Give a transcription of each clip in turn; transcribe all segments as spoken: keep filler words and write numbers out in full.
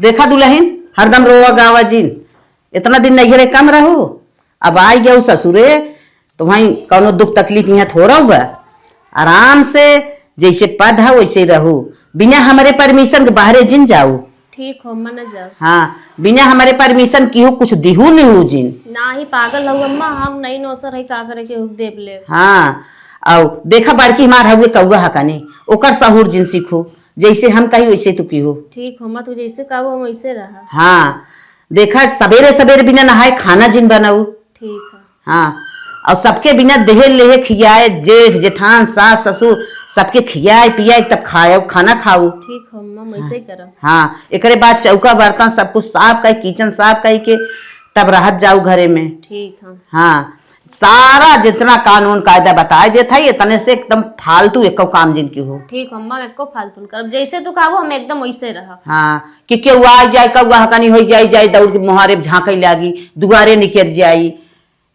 देखा दुलहिन, हरदम रोवा गावा जिन। इतना दिन नैहरे कम रहू, अब आई गऊ ससुरे, तो वहीं कौनो दुख तकलीफ यहाँ थोड़ा बा। आराम से जैसे पद है वैसे रहू, बिना हमरे परमिशन के बाहरे जिन जाऊ। ठीक हो, अम्मा न जाओ। हाँ, बिना हमरे परमिशन की हो कुछ दिहू लिहू जिन। नाही, पागल हऊ अम्मा, हम नहीं नौसर है, का करे के हुक देव ले। हाँ, और देखा बड़की हमार हउए कौआ हकनी, ओकर सहूर जिन सीखू, जैसे हम कही वैसे तू की हो। ठीक हो, अम्मा तू जैसे कहू हम वैसे रहा। हाँ, देखा सबेरे सबेरे बिना नहाए खाना जिन बनाऊ। ठीक है। हाँ, और सबके बिना देहे लेहे खियाए, जेठ जेठान सास ससुर सबके खियाए पियाए तब खाए खाना खाऊ। ठीक हो अम्मा, हम ऐसे ही करब। हाँ, एकरे बाद चौका बर्तन सब कुछ साफ कई, किचन साफ कई के तब रहत जाऊ घरे में। ठीक है। हाँ, सारा जितना कानून कायदा बताए देत है, इतने से एकदम फालतू एको काम जिन की हो। ठीक हो अम्मा, हम एको फालतू न करब, जैसे तू कहबो हम एकदम वैसे रहब। हाँ, कि केहू आ जाए, कौआ हकनी हो जाए, जाए दौड़ के मुहारे झांके लागी, दुआरे निकल जाई,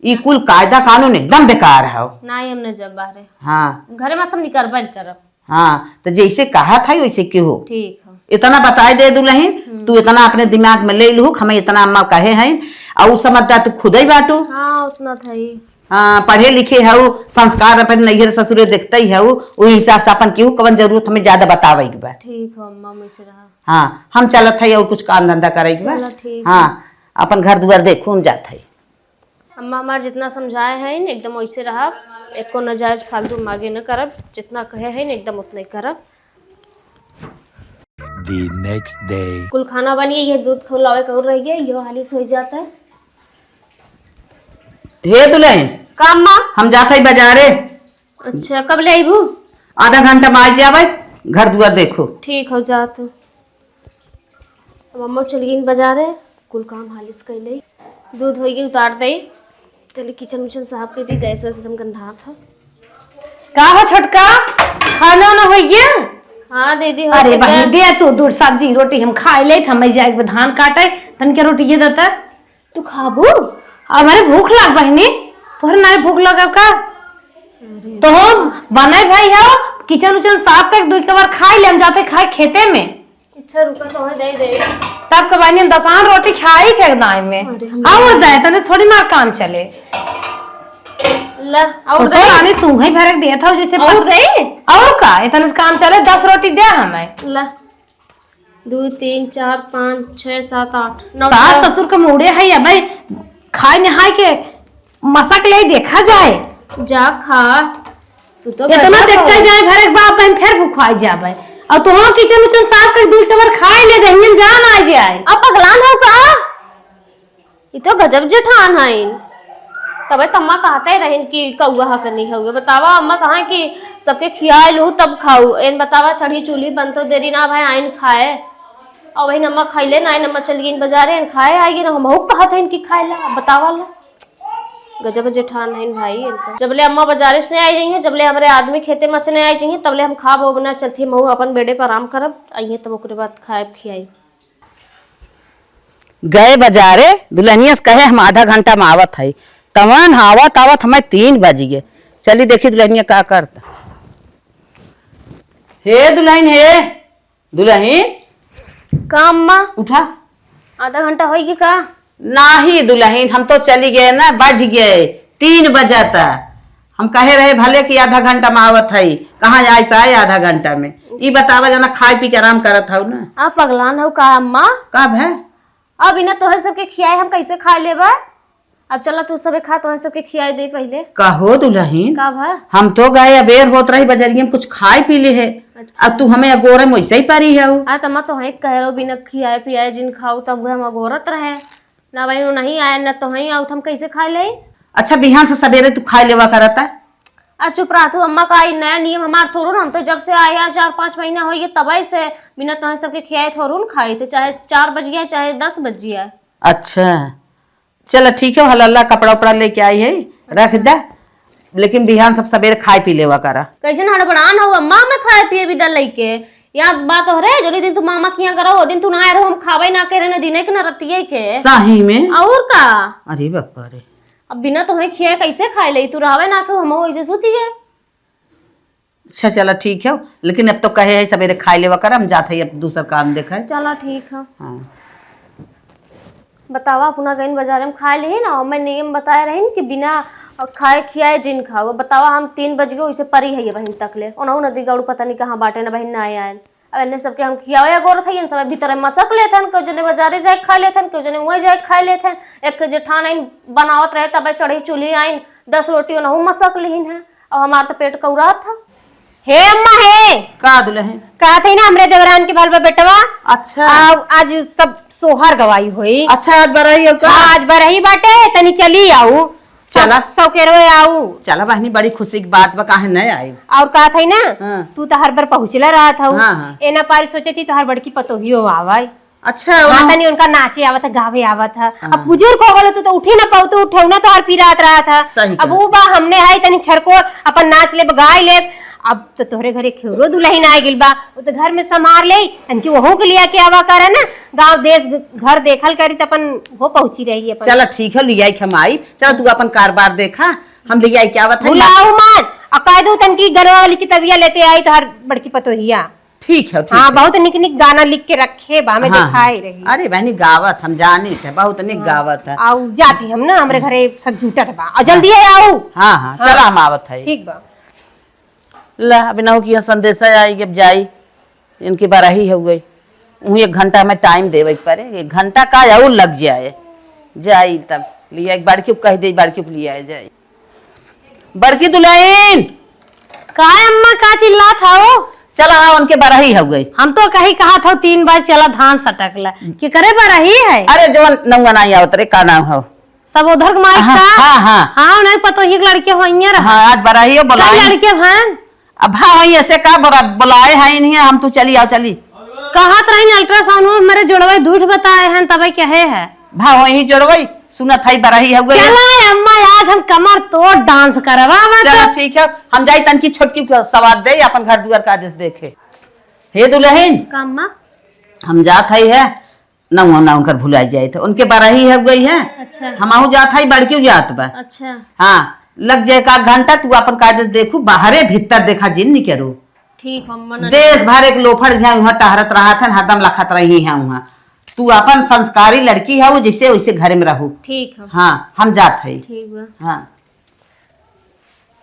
ई कुल कायदा कानून एकदम बेकार है। नाही, हम न जब बाहरे। हाँ। घरे में सब निकरबे न करब। हाँ, तो जैसे कहा था वैसे के हो। ठीक है। इतना बताए दे दुलहिन, हम्म। तू इतना अपने दिमाग में ले लूक, हमें इतना अम्मा कहे हैं, और समझता तू खुद ही बाटू। हाँ, उतना था ही। हाँ, पढ़े लिखे हऊ, संस्कार अपन नैहर ससुरे देखते ही हऊ, वही हिसाब से अपन केहू कवन जरूरत हमें ज्यादा बतावे के बा। ठीक हो अम्मा, हम ऐसे रहा। हाँ, हम चलत है और कुछ काम धंधा करे के बा। चलो, ठीक हाँ, है। अपन घर दुआर देखू, हम जात है। अम्मा हमार जितना समझाए हैं एकदम वैसे रहब, एको नाजायज फालतू मागे न करब, जितना कहे हैं एकदम उतना ही करब। The next day। कुल खाना बनिए, ये दूध खौलावे का और रह गया, यो हाली सोई जाता है। हे दुलहिन। का अम्मा? हम जात है बाजारे। अच्छा, कब ले आईबू? आधा घंटा में आ जावे, घर दुआर देखो। ठीक हो, जा तू। अब अम्मा चली गई बाजारे, कुल काम हाली से कैले। दूध होइगे, उतार दे। चली किचन उचन साफ कर दी, गैस वैस एकदम गंधात हो। का हो छोटका, खाना ना होइगे? हाँ दीदी, हो अरे गया। बहिनी, दे तू दूध सब्जी रोटी हम खाए ले, हमें जाए के धान काटे, तन के रोटी ये देता। तू खाबू? हमारे भूख लाग बहिनी, तोहरे नाई भूख लगा का? अरे। तो हम बनाए भाई हो, किचन उचन साफ कर, दुई के बार खाए ले, हम जाते खाए खेते में। अच्छा, रुका, तो हमें दे दे। तब के बहिनी हम दसान रोटी खाई थे दाई में। अरे, हम और दे, तने थोड़ी मार काम चले। ला, और तो दे। रानी सुंघई भरक दिया था जैसे और पत-, दे। और का, इतने से काम चले, दस रोटी दे हमें। ला। दो, तीन, चार, पाँच, छः, सात, आठ, नौ, सास दस। ससुर के मूड़े है, अब खाए नहाए के मसक ले देखा जाए। जा खा, तू तो इतना गजब देखते हो। जाए, भरे के बाप बहन फिर भुखाई जाबे। और तू हाँ किचन उचन साफ कर, दूध कबर खाए ले, दहियन जान आ जाए। अब पगलान हो का? ई तो गजब जेठान हईन। तबे त अम्मा कहते रहिन कि कौआ हकनी हउए। बतावा, अम्मा कहाँ कि सबके खियाए लू तब खाऊ। एन बतावा, चढ़ी चूल्ही बनतो देरी ना भाई, आइन खाए। और वही अम्मा खैले ना, आइन अम्मा चली गईन बाजारे, एन खाए आई गईन, हमहू कहत हईन कि खाए ला। अब बतावा ला, गजब जेठान हईन भाई। एन तो जबले अम्मा बाजारे से नहीं आई रही हैं, जबले हमरे आदमी खेते में से नहीं आई रही हैं, तबले हम खाब ओब ना, चलती हमहू अपन बेडे पर आराम करब, आई हैं तब ओकरे बाद खाए खियाई। गए बाजारे, दुल्हनिया से कहे, "हम आधा घंटा में आवत हई।" तवन आवत आवत हमें तीन बज गए। चली देखी दुल्हनिया का करता। हे दुल्हन, हे दुल्हन। का अम्मा? उठा। आधा घंटा होई गई का? नाही दुल्हन, हम तो चली गए ना, बज गए, तीन बजा था। हम कहे रहे भले कि आधा घंटा में आवत हई, कहाँ आई पाए आधा घंटा में। ई बतावा जना खाए पी के आराम करत हऊ ना। आप पगलान हो का अम्मा? का भे? अब इन्हें तोहे सबके खियाए हम कैसे खा लेबा? अब चला तू सबे खा, तोहे सबके खियाए दे पहले। कहो दुल्हन, का भा? हम तो गए अबेर होत रही बजरिया में कुछ खाए पी ले है। अच्छा। अब तू हमें अगोरे में वैसे ही पारी है। आ तमा तोहे कह रहो बिना खियाए पियाए जिन खाऊ, तब वह हम अगोरत रहे। ना भाई, वो नहीं आया, ना तो हई आउत, हम कैसे खाए ले? अच्छा, बिहान से सबेरे तू खाए लेवा करता। आ चुप रह तू, अम्मा का ई नया नियम हमार थोड़ू ना, हम तो जब से आए हैं चार पाँच महीना हो गए, तबे से बिना तोहन सबके खियाए थोड़ू न खाई थे, चाहे चार बज गया, चाहे दस बज गया। अच्छा, चल ठीक है, हला हला कपड़ा उपड़ा लेके आई है, रख दे, लेकिन बिहान सब सबेरे खाए पी लेवा करा। कैसे हड़बड़ान हो अम्मा, मैं खाए पिए बिदा लेके? याद बात हो रे, जो दिन तू मामा के यहाँ करो, वो दिन तू ना आए रहो, हम खावे ना के रहे, ना दिने के ना रतिये के। सही में? और का? अरे बापा रे। अब बिना तोहे खियाए कैसे खाए ले? तू रहवे ना के, हम वैसे सूती है। अच्छा, चला ठीक है, लेकिन अब तो कहे है सबेरे खाए लेवा कर, हम जात है अब दूसर काम देखे। चला ठीक है। हाँ। बतावा, अपना गइन बाजारे में खाए लेही ना, मैं नियम बताए रही कि बिना खाए खियाए जिन खाओ। बतावा, हम तीन बज गए, उसे परी है ये बहिन तक ले, ओनहु नदी गौड़ पता नहीं कहाँ बाटे ना बहिन, ना आए। अब इन्हें सबके हम खियावे गोरत है, इन सब भीतर मसक लेत हन, केहू जने बाजारे जाए खा लेत हन, केहू जने वहीं जाए खा लेत हन। एक जेठान आइन बनावत रहे, तबे चढ़ी चूल्ही आइन, दस रोटी ओनहु मसक लिहिन है। अब हमार तो पेट कौरात था। हे अम्मा हे। का दुल्हन? कहत है ना हमरे देवरान के बाल बा बेटवा। अच्छा। आ, आज सब सोहर गवाई होई। अच्छा, आज बरही हो का? हाँ, आज बरही बाटे, तनी चली आऊ। चला। सब सौकेरवे आऊ। चला बहिनी, बड़ी खुशी की बात बा, काहे न आई? और कहत है ना, हाँ। तू तो हर बार पहुँचला रहत हऊ। हाँ, हाँ। एना पारी सोचे थी तोहर बड़की पतोहियो आवे। अच्छा, हाँ, वहाँ तनी उनका नाचे आवत है, गावे आवत है। हाँ। अब बुजुर्ग हो गलो, तू तो उठी ना पाऊ, तू उठौना तोहर पिरात रहत है। सही अब कहा। वो बा, हमने हाई तनी छरकोर अपन नाच लेब, गाय लेब। अब तो तोहरे घरे खेवरो दुल्हन आ गइल बा, वो तो घर में समार ले, तनकी वहू के लिया के आवा करे ना, गाँव देश घर देखल करी त अपन वो पहुँची रही अपन। चला ठीक है, लियाई के हम आई। चला तू अपन कारबार देखा, हम लियाई के आवत है। बुलाऊ मत, और कह दू तनकी गनवा वाली कितबिया लेते आई तोहर बड़की पतोहिया। ठीक है, ठीक हाँ, है। बहुत निक निक गाना लिख के रखे बा, हमें हाँ, देखाई हाँ। रही। अरे बहनी, गावत हम जानी थे, बहुत निक हाँ। गावत है। आऊ जात ही हम ना, हमरे घरे सब जुटत बा। और जल्दी हाँ। आऊ। हाँ, हाँ, हाँ। चला हम आवत है। ठीक बा। ला, अब इनहू की यहाँ संदेशा आई, अब जाई। इनकी बरही हो गई। उहीं एक घंटा में टाइम देवे के पड़े, एक घंटा का और लग जाए। जाई तब लिया, एक बड़की को कह दे, बड़की को लिया जाए। बड़की दुल्हन। का अम्मा, का चिल्लात हौ? चला, हाँ, उनके बरही हो गई। हम तो कही कहा था तीन बार चला धान सटकला। के करे बरही है? अरे, जवन नौवा नाई आवत रे, का नाम हो? सब उधर के माई हाँ, का? हाँ, हाँ। हाँ, उन्हें पतोही के लड़के होइए रहा। हाँ, आज बरही हो, कई बुलाई। लड़के हैं? अब भा वही ऐसे का बुला-, बुलाए हैं इन्हें, हम तू चली आओ, चली। कहत रही अल्ट्रासाउंड में मेरे जोड़वे दूठ बताए हैं, तबे कहे है। भा वही जोड़वे, सुनत है बरही हो गई। चला अम्मा, आज हम कमर तोड़ डांस करवा बस। चला ठीक है, हम जाई तनकी छोटकी को सवाद दे, अपन घर दुआर का आदेश देखे। हे दुल्हन, का अम्मा? हम जात है, है, ना वो ना उनकर भुलाई जाए थे, उनके बरही हो गई है। अच्छा। हम आहू जात है, बड़की जात बा। अच्छा। हाँ, लग जाए का घंटा, तू अपन कायदे से देखू, बाहरे भीतर देखा, जिन निकरू। ठीक, हम मना देश भर एक लोफड़ यहाँ, वहाँ टहरत रहत हन, हरदम लखत रही हैं वहाँ। तू अपन संस्कारी लड़की है, वो जैसे वैसे घर में रहू। ठीक है। हाँ, हम जात है। ठीक बा। हाँ।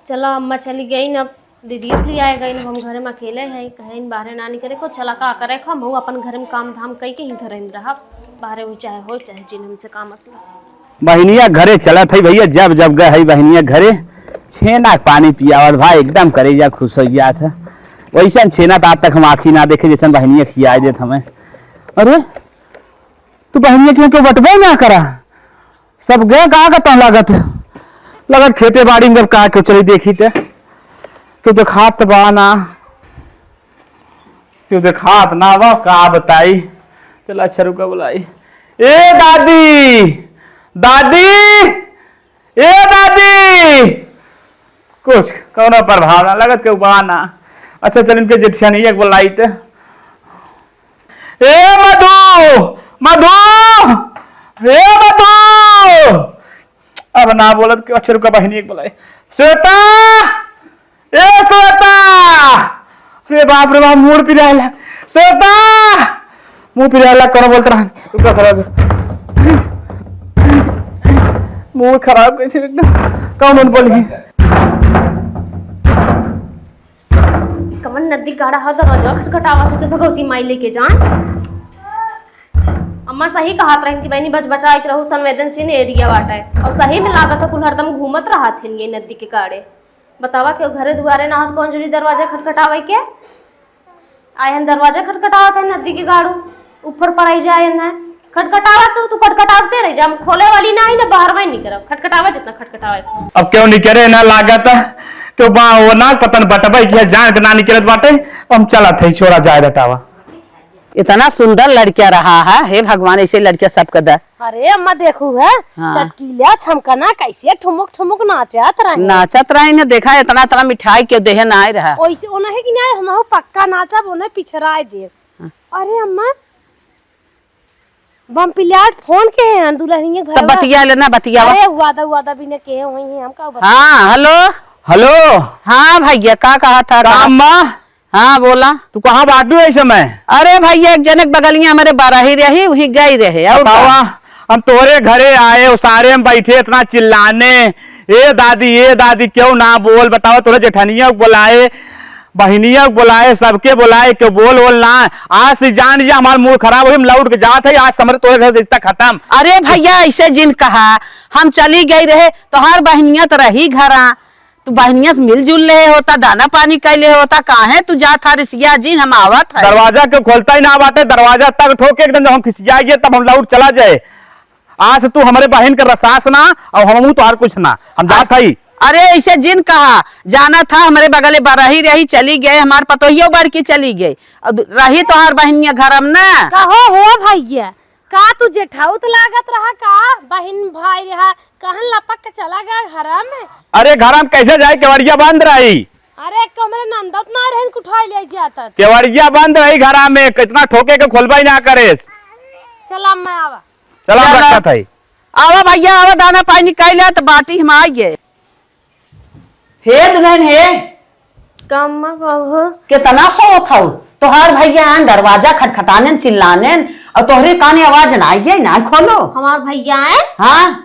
चला, अम्मा चली गई न, दीदी भी आए गई न, हम घर में अकेले हैं, कहीं बाहरे ना निकले को। चला, का करे को, हम अपन घर में काम धाम कई के ही घर में रहा, बाहरे हो चाहे हो, चाहे जिन, हमसे का मतलब। बहिनिया घरे चलत है भैया, जब जब गए है बहिनिया घरे, छेना के पानी पियावत भाई, एकदम करेजा खुश हो जात है। वैसन छेना तो आज तक हम आँखी ना देखे, जैसन बहिनिया खियाए देत हमें। अरे, तू बहिनिया के क्यों बटबे ना करा? सब गए का, का तो लागत, लागत खेते बाड़ी में का क्यों चली देखी ते, क्यों देखात बा ना, क्यों देखात ना बा, का बताई। चला अच्छा रुका बुलाई। ए दादी, दादी, ए दादी, कुछ कौनो प्रभाव ना लगत, केहू बा ना। अच्छा चल इनके जेठियानिया के बुलाई ते। ए मधु, मधु, ए मधु। अब ना बोलत के अच्छा रुका बहिनी एक बुलाई। श्वेता, ए श्वेता। अरे बाप रे बाप, मुड़ पिराला। श्वेता, मुड़ पिराला, कौन बोलत रहा? रुका थोड़ा सा। मुड़ खराब कैसे एकदम। कौन बोली? कमन नदी गाड़ा ह, दरवाजा खटखटावत है, तो भगवती माई लेके जान। अम्मा सही कहत रही कि बहनी बच बचाए के रहू, संवेदनशील एरिया बाटे। और सही में लागत है कुल हरदम घूमत रहत है ये नदी के गाड़े। बतावा, केहू घरे दुआरे ना होत, कौन जरूरी दरवाजा खटखटावे के? आए हम दरवाजा खटखटावत है नदी के गाड़ू, ऊपर पर आई जाए ना। खटखटावा तू, तू खटखटावते रह जा, हम खोले वाली ना ही ना बाहर में निकलब, खटखटावा जितना खटखटावे के। अब क्यों निकरे ना लागत, क्यों बा वो ना पतन बटबे किया जान के ना निकरत बाटे, हम चलत है, छोड़ा जाए हटावा। इतना सुंदर लड़किया रहा है, हे भगवान, ऐसे लड़किया सबके दे। अरे अम्मा देखू है, हाँ। चटकीला छमकना कैसे ठुमुक ठुमुक नाचत रहे। नाचत रहे ने, देखा इतना इतना मिठाई के देहे ना आए रहा। ओइसे ओनहे की ना, हमहू पक्का नाचब, ओनहे पिछराए देब। हाँ। अरे अम्मा, बम पिलाट फोन के हैं दुल्हनिया घर तब वाला। बतिया लेना, बतियावा। अरे वादा वादा भी ने के होई है, हम का बता। हाँ, हेलो। हेलो। हाँ भइया, का कहा था, का कहा? अम्मा? हाँ, बोला। तू कहाँ बाटू है इस समय? अरे भइया, एक जने के बगलिया हमरे बरही रही, वहीं गई रहे, और बतावा, का? हम तोहरे घरे आए, उसारे में बैठे, इतना चिल्लाने, "ए दादी, ए दादी, क्यों ना बोल?" बतावा, तोहरे जेठनिया को बुलाए, बहिनिया को बुलाए, सबके बुलाए, क्यों बोल बोल ना। आज से जान जा, हमार मूड खराब होई, हम लौट के जात है, आज से हमरे तोहरे घर से रिश्ता खत्म। अरे भइया, ऐसे जिन कहा, हम चली गई रहे, तोहार बहिनिया तो रही घरा, तू बहिनिया से मिलजुल लेहे होता, दाना पानी कइ लेहे होता, काहे तू जात हा रिसिया जिन, हम आवत है। दरवाजा के खोलता ही ना बाटे, दरवाजा तब ठोके एकदम, जब हम खिसिया गए तब हम लौट चला जाए। आज से तू हमरे बहिन के रसास ना, और हमहू तोहार कुछ ना, हम जात हई। अरे ऐसे जिन कहा, जाना था हमरे बगले बरही रही, चली गए, हमार पतोहियो बड़की चली गई, और दु-, रही तोहार बहिनिया घरम ना। कहो हो भइया, का तू जेठाउत लागत रहा का? बहिन भाई रहा, कहन लपक के चला गया घरा में। अरे घरा में कैसे जाए, केवड़िया बंद रही। अरे कमरे नंदत ना रहन कुठाई ले जाता। केवड़िया बंद रही घरा में, कितना ठोके के खोलबा ही ना करे। चला मैं आवा। चला हम चला। रखत हई। आवा भइया, आवा, दाना पानी कइ ले त बाटी हम आइ गए। हे दुल्हन हे। का अम्मा, का हो? केतना सोवत हऊ? तोहार भइया आन दरवाजा खटखटानेन चिल्लानेन और तोहरे काने आवाज ना आइए, ना खोलो। हमार भइया आए? हाँ।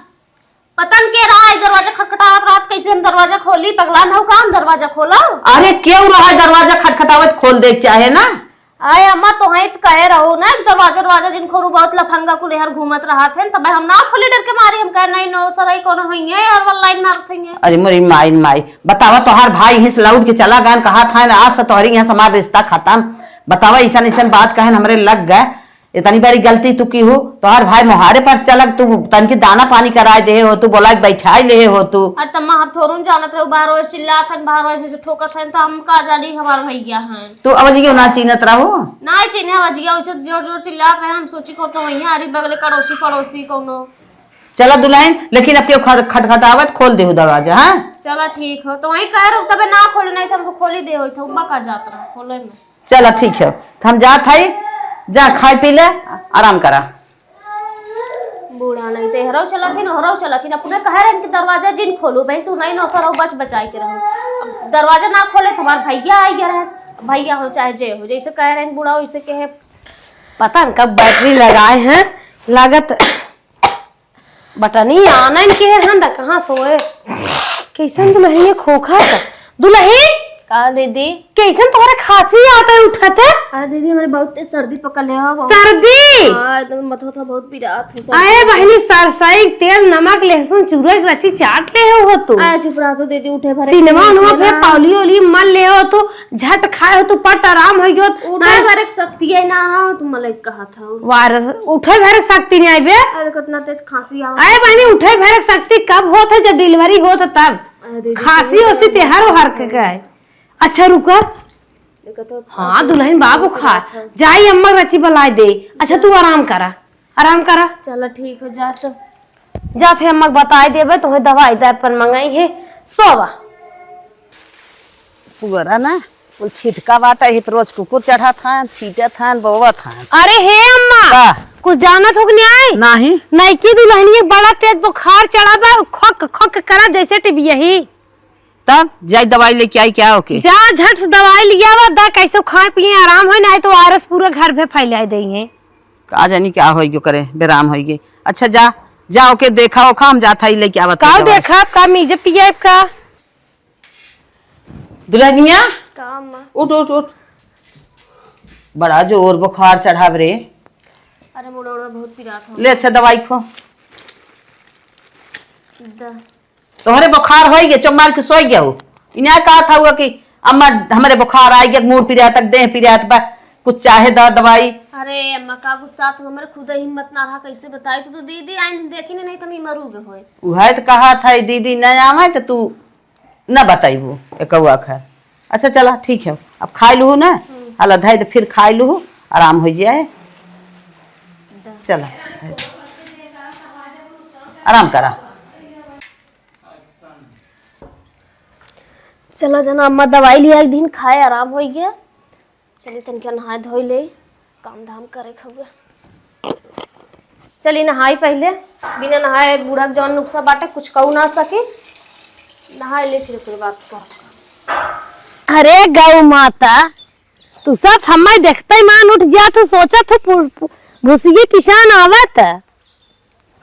पता न के रहा है दरवाजा खटखटावत रात, कैसे हम दरवाजा खोली? पगला न हो का हम दरवाजा खोलो? अरे क्यों रहा है दरवाजा खटखटावत, खोल दे के चाहे ना। आए अम्मा, तोहई त कहे रहो ना, दरवाजा, दरवाजा जिन खोलू, बहुत लफंगा कुल एहर घूमत रहत हैं, तब हम ना खोली डर के मारी, हम कहे, "नहीं, नौसरई कोनो होइहैं, एहर वाला लाइन मारत होइहैं।" अरे मोरी माई, माई, बतावा, तोहार भाई हिंस लौट के चला गन, कहा था ना, आज से तोहरी यहाँ से हमार रिश्ता खत्म। बतावा, ऐसन, ऐसन बात कहन हमरे लग गए, इतनी बड़ी गलती तू की हो, तोहार भाई मोहारे पर चलक, तू तनकी दाना पानी कराए देहे हो, तू बोला के बैठाई लेहे हो तू। अरे तम्मा, हम थोड़ू न जानत रहू, बाहर ओए चिल्लात हन, बाहर ओए से ठोकत हन, तो हम का जानी हमार भइया हैं। तू अवजियो ना चीन्हत रहू? ना चीन्हे अवजिया, वैसे जोर जोर चिल्लात रहे, हम सोची को तो वहीं आरी बगले कड़ोसी पड़ोसी कौनो। चला दुल्हन, लेकिन अब केहू खट-, खटखटावत खोल देहु दरवाजा, हाँ? चला ठीक हो, तो वहीं कह रहू तबे ना खोले, नहीं तो हमको खोली दे होई था, उम्मा का जात रहा खोले में। चला ठीक है, तो हम जात हई, जा खाए पी ले, आराम करा। बूढ़ा नहीं तो एहरो चलत ही, ओहरो चलत ही, अपने कहे रहन कि दरवाजा जिन खोलू, बहन तू नहीं नौसरऊ बच बचाए के रहो। अब दरवाजा ना खोले तो हमार भइया आई गया रहे, भइया हो चाहे जे हो, जैसे कहे रहन बूढ़ा वैसे कहे। पता न कब बैटरी लगाए हैं, लागत बटनी आनन के है हन द कहाँ सोए। कैसन दुल्हनिया खोखा है। दुल्हन! का दीदी? कैसन तोहरे खांसी आत है उठत है? अरे दीदी, हमरे बहुत तेज सर्दी पकड़ ले हो, बहुत। सर्दी? हाँ, एकदम मथो था बहुत पिरात है, सर्दी। अरे बहिनी, सरसई तेल, नमक, लहसुन, चूरा के रची चाट ले हो, हो तू। अरे चुप रहा तो दीदी, उठे भरे सिनेमा से उनमा उठे फिर ना। पावली ओली मल ले हो तू, झट खाए हो तू, पट आराम हो गयो। उठे हाँ। भरे के शक्ति है ना, हाँ, तू मलई कहा था। वायरस उठे भरे के शक्ति नहीं आई बे। अरे कितना तेज खांसी आवत अरे है। बहिनी, उठे भरे के शक्ति कब होत है? जब डिलीवरी होत है तब। अरे दीदी, खांसी सही ओसी बात तेहर है। ओहर के गए। अच्छा रुका। देखो तो हाँ, अब दुल्हन बा बुखार बुखार है। जाई अम्मा रची बलाए दे। अच्छा तू आराम करा, आराम करा। चला ठीक हो जा तो। जात है अम्मा के बताए देबे, तुम्हें दवाई दाय पर मंगाई है, सोवा। पुअरा ना, कुल छिटका बाटा, यही पर रोज कुकुर चढ़त हन, छीटत हन, बोवत हन। अरे हे अम्मा, का? कुछ जानत हो कि नहीं आए? नाही। नइकी दुल्हनिया बड़ा तेज बुखार चढ़ा बा, खक खक करा जैसे टिबियही। तब जाई दवाई लेके आई क्या ओके? जा झट से दवाई लिया वा, दा कैसे खाए पिए आराम हो, नहीं तो वायरस पूरा घर में फैला देंगे। का जानी क्या होई गयो करे, बेराम होई गई। अच्छा जा, जा ओके देखा ओखा, हम जात हई लेके आवत हई का दवाई। देखा, का मीजे पिए का? दुल्हनिया, का अम्मा? उठ, उठ, उठ। बड़ा जोर बुखार चढ़ाव रे। अरे, मुड़वा उड़वा बहुत पिरात हो। ले, अच्छा, दवाई खो। द। तोहरे बुखार होई गे, चुप मार के सोई गया हो। इन्हें कहा था हुआ कि अम्मा, हमरे बुखार आई गया, मुड़ पिरात, देह पिरात बा, कुछ चाहे द दवाई। अरे अम्मा, का गुस्सा, तू हमरे खुद हिम्मत ना रहा, कैसे बताई? तू तो दीदी आई, देखी नहीं, नहीं तो हम ही मरू गए होए। उहे तो कहा था, दीदी नहीं आवे तो तू ना बताइबू एकौआ खा। अच्छा चला ठीक है, अब खाई लूहू ना, हम्म। हला धई दे फिर खाई लूहू, आराम हो जाए। द- चला आराम करा। चला जना अम्मा दवाई लिया एक दिन खाए आराम हो गया। चली तनिका नहाए धोई ले, काम धाम करे खउआ। चली नहाई पहिले, बिना नहाए बूढ़ा के जौन नुक्सा बाटे कुछ कहू ना सके। नहाई ले, फिर ओकरे बाद कह। अरे गौ माता, तू सब हम्मै देखते मान उठ जा, तू सोचत हो पु-, पु-, भुसिये पिसान आवत।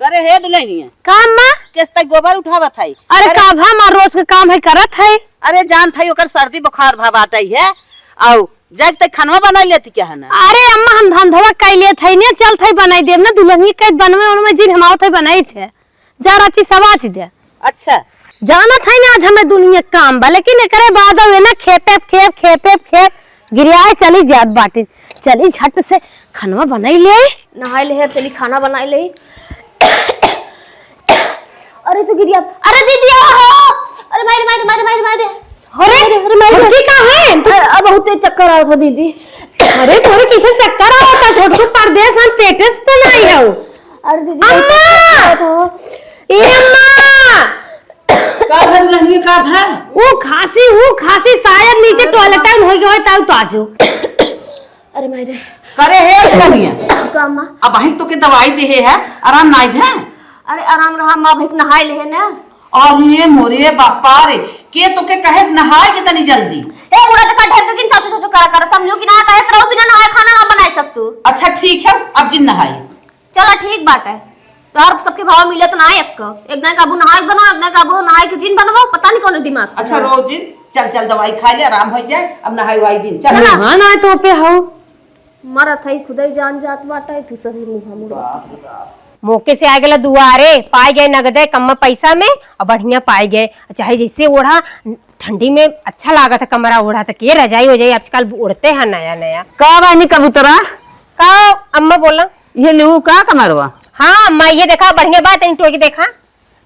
करे हे दुलहिनिया। का अम्मा? केस तक गोबर उठावत है। अरे अरे का भा मार रोज के काम है करत है। अरे जानत है ओकर सर्दी बुखार भा बाटै है। आउ जग तक खनवा बनाई लेती क्या है ना? अरे अम्मा हम धंधवा कई लेत है ने चलत है बनाई देब ना दुलहिनिया कई बनवे उनमें जिन हम आवत है बनाई थे। जा राची सवाच दे। अच्छा। जानत है ना आज हमें दुनिया काम बा लेकिन एकरे बाद अब ना खेपे खेप खेपे खेप गिरियाए चली जात बाटे। चली झट से खनवा बनाई ले। नहाई ले, चली खाना बनाई ले। अरे तू गिरिया, अरे दीदी, आ हो। अरे मारे, मारे, मारे, मारे, मारे। अरे, अरे, अरे, मारे। अरे, का है? अरे, अब बहुत तेज चक्कर आवत हो दीदी। अरे, तोरे कैसे चक्कर आवत है? छोटकू परदेस हम पेटे से तो नहीं हो। अरे दीदी, अम्मा! बहुत तेज चक्कर आवत हो। ए अम्मा! का भर रहनी का भर? वो खांसी, वो खांसी शायद नीचे टॉयलेट टाइम हो गया हो, ताऊ तो आजो। अरे माई रे। करे हे कनिया। का अम्मा? अब वहीं तो के दवाई देहे है, आराम नाई भे? अरे आराम रहा, अम्मा, अभी नहाई ले है ना। और ये मोरे बापा रे, के तो के कहे से नहाए के तनी जल्दी। ए बूढ़ा, देखा ढेर के जिन सासू सासू करा कर, समझो कि ना कहे तो रहो, बिना नहाए खाना ना बनाए सकतू। अच्छा ठीक है, अब जिन नहाई। चला ठीक बात है। तोहर सबके भाव मिले तो ना एक, एक दाई काबू नहाए बनो, एक दाई काबू नहाए के जिन बनबो, पता नहीं कौन दिमाग। अच्छा रो जिन, चल चल दवाई खा ले, आराम हो जाए, अब नहाई वाई जिन, चल। चला। हाँ ना तो पे हो। मरत है खुदई जान जात बाटे, तू सही मुँह मुड़। मौके से आ गेला दुआरे, पाए गए नगदे कम पैसा में और बढ़िया पाए गए। चाहे जैसे ओढ़ा, ठंडी में अच्छा लागत है कमरा ओढ़ा, तो के रजाई हो जाए, आजकल ओढ़ते हैं नया नया। का बानी कबूतरा? का अम्मा बोला? ये लेहू का कमरवा? हाँ अम्मा, ये देखा बढ़िया बात है, टोकी देखा।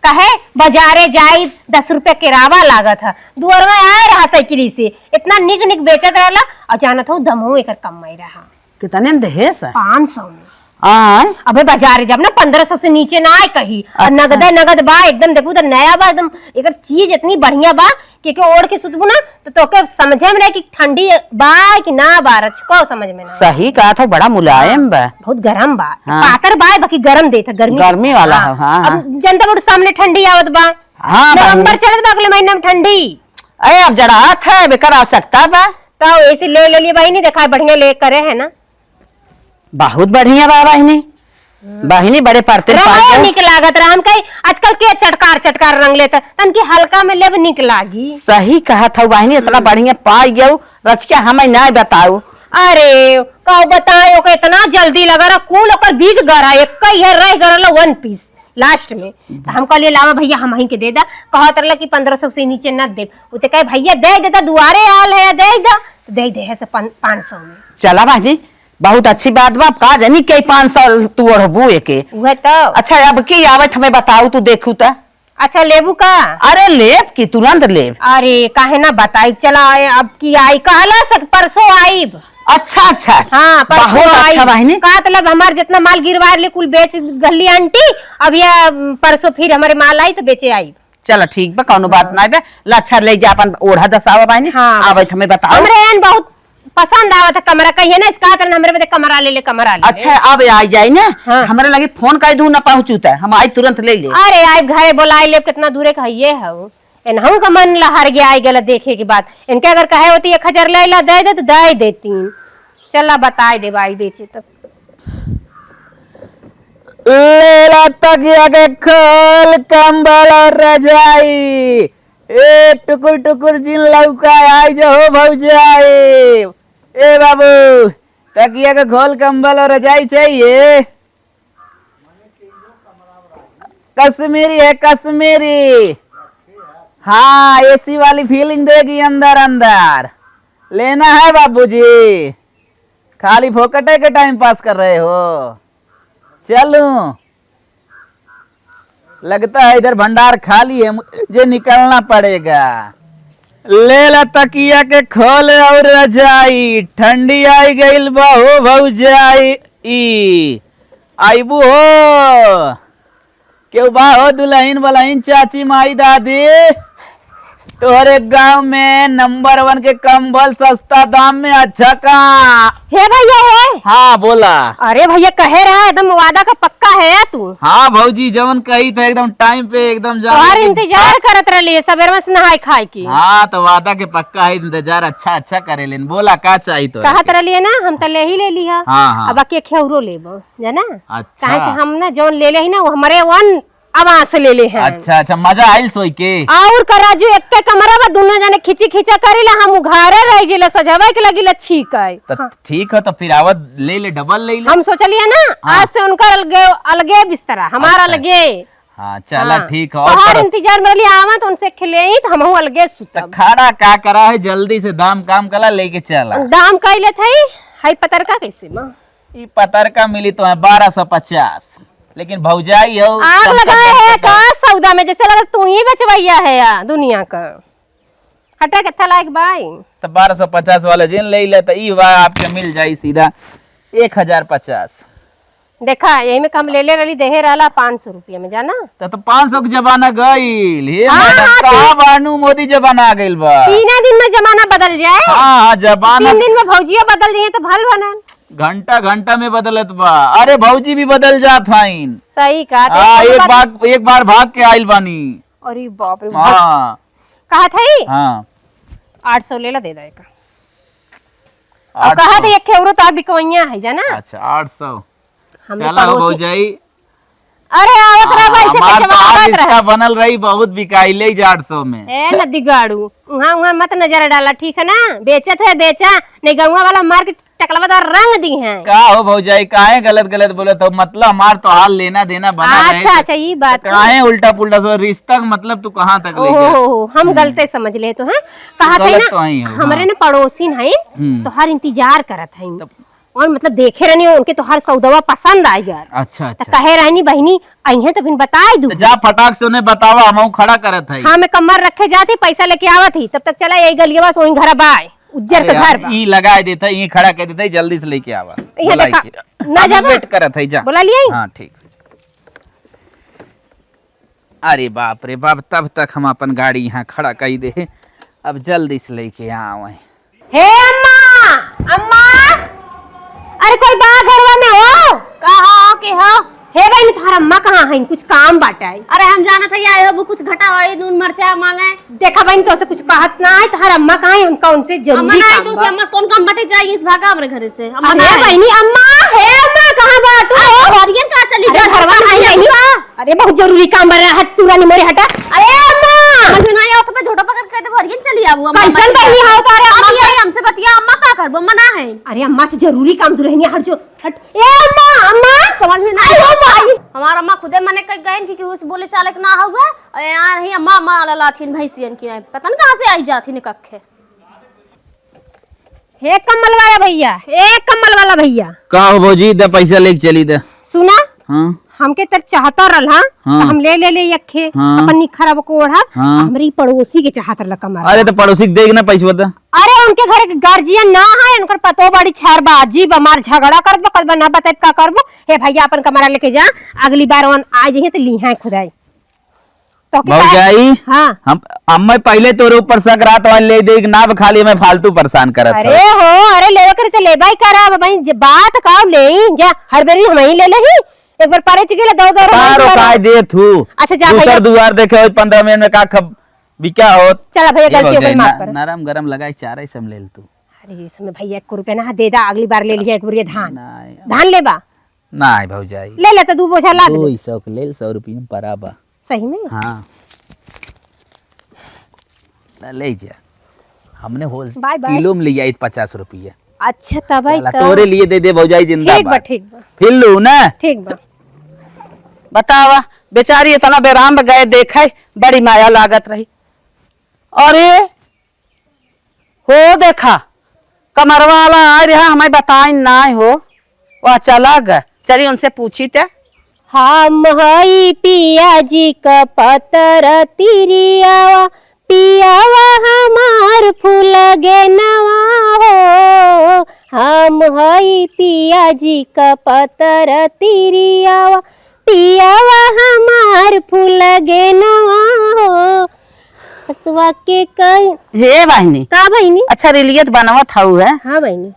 कहे बाजारे जाई, दस रुपया किरावा लागत है, दुआरवा आए रहा साइकिल से, इतना निक निक बेचत रहला, और जानत हो दमो एकर कम नहीं रहा। कितने में देहे सा? पाँच सौ में। आय। अबे बाजारे जब ना पन्द्रह सौ से नीचे ना आए कहीं, और अच्छा। नगदे नगद बा, एकदम देखू तो नया बा, एकदम एकर चीज इतनी बढ़िया बा कि के ओढ़ के सुतबू ना तो तोके समझे में रहे कि ठंडी बा कि ना बा, रचको समझ में ना। सही कहा था, बड़ा मुलायम बा। बहुत गरम बा, हाँ। पातर बा, बाकी गरम देत है, गर्मी। गर्मी वाला हाँ। है, हाँ, अब हाँ। जनता बड़ सामने ठंडी आवत बा, हाँ, नवंबर बहिनी। चलत बा, अगले महीना में ठंडी। अरे, अब जड़ात है, बेकर आवश्यकता बा। तो ऐसे ले, ले लिए बहिनी, देखा बढ़िया ले करे है ना। बहुत बढ़िया बा बहिनी। हम्म। बहिनी बड़े परते रंगो पाई गयो। निक लागत रहा। हम कही आजकल के चटकार चटकार रंग लेता, तन की हल्का में लेब निक लागी। सही कहत हऊ बहिनी, इतना हम्म। बढ़िया पाई गयो, रचिका हमें ना बताऊ। अरे, का बताए, ओके इतना जल्दी लगा रहा, कुल ओकर बिक गरा, एक ही है रह गरा वन पीस लास्ट में। तो हम कहलिए लावा भैया हम ही के दे दा, कहत रहला कि पन्द्रह सौ से नीचे ना देब। उ ते कहे भैया दे देता, दुआरे आल है, दे दा, तो दे दे है से पन-, पाँच सौ में। चला बहिनी, बहुत अच्छी बात बा। अब का जानी के पाँच साल तू ओढ़बू एके। उहे तो। अच्छा, अब की आवत हमें बताऊ, तू देखू त। अच्छा, लेबू का? अरे लेब की, तुरंत लेब। अरे काहे ना बताई, चला अब की आई, कहला से परसों आईब। अच्छा, अच्छा। हाँ, परसों बहुत अच्छा आई। बहिनी। का मतलब हमार जितना माल गिरवा ले कुल बेच गली आंटी, अब ये परसों फिर हमारे माल आई तो बेचे आई। चला ठीक बा, कौनो बात नाई बा। लच्छा ले जा, अपन ओढ़ा दसावा बहिनी। हाँ। आवत हमें बताओ। हमरे एन बहुत पसंद आवत है कमरा, कहिए ना इसका तरह हमरे बदे कमरा ले ले, कमरा ले ले। अच्छा, अब आ जाई ना, हाँ। हमरे लगे फोन कर दू ना पहुँचू त, हम आई तुरंत ले ले। अरे आई घरे बोलाई ले, कितना दूरे का ये है वो। एनहू का मन लहर गया आई गला देखे के बाद। इनके अगर कहे होती एक हजार ले ला दे दे तो दे देती। चला बताई दे भाई बेचे तो। लेला तकिया के खोल, कंबल और रजाई। ए, टुकुर टुकुर जिन लौका आई जो हो भौजाई। ए बाबू, तकिया के खोल, कंबल और रजाई चाहिए? कश्मीरी है, कश्मीरी। हाँ, एसी वाली फीलिंग देगी अंदर अंदर। लेना है बाबूजी? खाली फोकटे के टाइम पास कर रहे हो? चलूं? लगता है इधर भंडार खाली है, मुझे निकलना पड़ेगा। ले ला तकिया के खोल और रजाई, ठंडी आई गइल बा हो भौजाई। ई, आइबू हो? केहू बा हो दुलहिन बलहिन, चाची माई दादी? तोहरे गांव में नंबर वन के कंबल सस्ता दाम में, अच्छा का? हे भैया, हे। हाँ, बोला। अरे भैया, कहे रहा, एकदम वादा का पक्का है या तू? हाँ भौजी, जवन कही था एकदम टाइम पे, एकदम जा तोहार इंतजार करत रहली है, सबेरवा से नहाए खाए की। हाँ, तो वादा के पक्का है, इंतजार अच्छा अच्छा करे लेन। बोला, का चाही तोरा कहत के? रहली है ना, हम तो ले ही ले ली है। हाँ, हाँ। अब बाकी एक औरो लेबो, जाना? अच्छा। काहे से हम ना जौन ले ले ही ना, वो हमरे वन आवास ले ले हैं। अच्छा, अच्छा, मजा आइल सोई के? और का राजू, एक के कमरा बा, दोनों जने खिची खिचा करीला, हम उघारे रह जिला, सजावे के लगी लच्छी का। त हाँ। ठीक है, तो फिर आवत ले ले, डबल ले ले। हम सोचलिए ना, हाँ। आज से उनका अलगे, अलगे बिस्तरा, हमारा अच्छा। अलगे। हाँ, चला हाँ। ठीक है। और तोहार पर इंतजार में रहली, आवा तो उनसे खेले ही, तो हमहू अलगे त सुतब। खड़ा का करा है, जल्दी से दाम काम कला लेके चला। दाम कई लेत हई, हई पतरका कैसे माँ? ई पतरका मिली तो है बारह सौ पचास, लेकिन भौजाई हो आग लगाए है का सौदा में, जैसे लगा तू ही बचवैया है या दुनिया का। हटा के था लायक बाई। तो बारह सौ पचास वाला जिन ले ले, तो ई बा आपके मिल जाई सीधा एक हजार पचास। देखा, यही में कम ले ले रहली, देहे रहला पाँच सौ रुपया में, जाना? तो, तो पाँच सौ के जमाना गइल। हे हाँ, मैडम, हाँ, कहाँ तीन बानू मोदी जमाना आ गइल बा? तीन दिन में जमाना बदल जाए। हाँ, हाँ, जमाना। तीन दिन में भौजिया बदल जाए तो भल बनन। घंटा घंटा में बदलत बा। अरे भौजी भी बदल जात हईन। सही कहा, तो हाँ, एक बार, एक बार भाग के आइल बानी। अरे बाप रे, हाँ। कहा था ही? हाँ। आठ सौ ले ला, दे दे का। अब कहा था, एक खेवरो तो बिकवैया है, जाना? अच्छा, आठ सौ। हमरे चला हो पड़ोसी भौजाई। अरे, आवत रहा हाँ, भाई से हमार तो आज रिश्ता बनल रही, बहुत बिकाइले ही आठ सौ में। ए, नदी गाड़ू, उहाँ, उहाँ मत नजर डाला, ठीक है ना? बेचत है, बेचा, नहीं गौवा वाला मार के टकलवा तो रंग दी हैं। का हो भौजाई, काहे गलत गलत बोलत हो? मतलब हमार तो हाल लेना देना बना रहे अच्छा, तो अच्छा, ई बात तो। काहे उल्टा पुल्टा सो रिश्ता का मतलब तू कहाँ तक ले ओहो, गया? हो, हो, हम हम्म। गलते समझ ले तो हैं। कहा थे गलत ना, तो हई हो, हमरे हाँ। ना पड़ोसिन हई, हम्म। तो हर इंतजार करत हई। तब और मतलब देखे रहनी, उनके तो हर सौदवा पसंद आई यार। अच्छा, तो अच्छा। कहे रहनी, "बहिनी, अइहें तो फिन बताई दू।" तो जा फटाक से उन्हें बतावा, हम खड़ा करत हई। हाँ, मैं कमर रखे जाती, पैसा लेके आवत ही, तब तक चला यही गलियवा से वहीं घर बाय। उज्जर अरे के यार, घर बा। ई लगाए देता, ई खड़ा कर देता, ई जल्दी से लेके आवा। ये बुलाई देखा, के। ना हम जाबा? वेट करत है, जा। बुला लिया? हाँ, ठीक है। अरे बाप रे बाप, तब तक हम अपन गाड़ी यहाँ खड़ा कई दे, अब जल्दी से लेके आवे। हे अम्मा, अम्मा, अरे कोई बा घरवा में हो? का हो, के हो? हे बहिनी, तोहर अम्मा कहाँ हईन? कुछ काम बाटे। अरे हम जानत हई, आए हो, वो कुछ घटा हुआ, ये नून मरचा मांगे। देखा बहिनी, तोसे कुछ कहत ना है, तोहर अम्मा कहाँ है? उनका, उनसे जरूरी अम्मा ना है, काम तो बा। अम्मा से कौन काम बाटे, जाइए इस भागा हमरे घरे से। अम्मा अरे ना है। बहिनी, अम्मा, हे अम्मा, कहाँ बाटू? अरे, घरियन का चली अरे जा, घरवा में आई, आई। अरे बहुत जरूरी काम बा, हट तू रानी मोरे हटा। अरे अम्मा! समझ में ना आया, तो पे झोटा पकड़ के तो घरियन चली आबू, अम्मा। कैसन बहिनी हो तो? अरे अम्मा, अम्मा ये हमसे बतिया, अम्मा का करबो, अम्मा ना है। अरे अम्मा से जरूरी काम, दुल्हनिया हट जो। हट। ए अम्मा, अम्मा, समझ में ना आई हो माई। हमार अम्मा खुदे मने कह गइन कि, कि उस बोले चाले के ना होगा। और यहाँ नहीं अम्मा, अम्मा लालाथिन भैंसियन की नहीं। पता नहीं कहाँ से आई जाथिन कखे। हे कम्बल वाला भैया, ए कम्बल वाला भैया। का हो भौजी, दे पैसा लेके चली दे। सुना, हाँ। हमके तर चाहता रहल, हाँ, हाँ। तो हम ले ले ले यखे, हाँ। अपन निखरब को ओढ़ब, हाँ। हमरी पड़ोसी के चाहत रहल कमरा। अरे तो पड़ोसी के देख ना पैसा बता। अरे उनके घर के गार्जियन ना है, उनकर पतो बड़ी छरबाजी बा, मार झगड़ा करत बा, कल बा ना बताइब का करबो। हे भैया अपन कमरा लेके जा, अगली बार वन आ जइहे तो लीहा खुदाई। तो के भौजाई, हाँ। हम, हमें पहले तोरे ऊपर शक रहा तो ले दे ना, खाली हमें फालतू परेशान करत अरे हो। हो, अरे लेवे करे तो लेबा ही करब भाई, जे बात का ले जा, हर बेरी हम ही ले ले ही। एक बार पारे चिके ले दो दो तारो काय दे थू। अच्छा जा दूसर भैया। दुआर देखे हो पन्द्रह मिनट में का खब बिका होत। चला भैया, ये गलती हो गई, भौजाई, माफ ना-, कर। नरम गरम लगाई चारा ही सब ले ले तू। अरे इसमें भैया एक रुपया ना दे दा, अगली बार ले लिया एक बोरिया धान। नहीं। धान लेबा? नहीं भौजाई। ले ले तो दू बोझा लाद दे। दो सौ के ले, सौ रुपया में परा बा। सही में? हाँ। ले, ले जा। हमने होल बाय बाय। किलो में ले आई पचास रुपया। अच्छा, तब आई चला, तब। तोरे लिए दे दे भौजाई, जिंदाबाद। ठीक बा, ठीक बा। फिर लू ना? ठीक बा। बतावा, बेचारी इतना बेराम गए, देखे, बड़ी माया लागत रही। अरे, हो देखा, कमरवा वाला आए रहा, हमें बताइन नाय हो, वह चला गए। चली उनसे पूछी ते। हम हई पिया जी क पतर तिरियावा, पियावा हमार फूल गेनवा हो। हम हई पिया जी क पतर तिरियावा, पियावा हमार फूल गेनवा हो। हसुआ के कई हे बहिनी। का बहिनी? अच्छा, रेलियत बनवत हऊ है? हाँ बहिनी।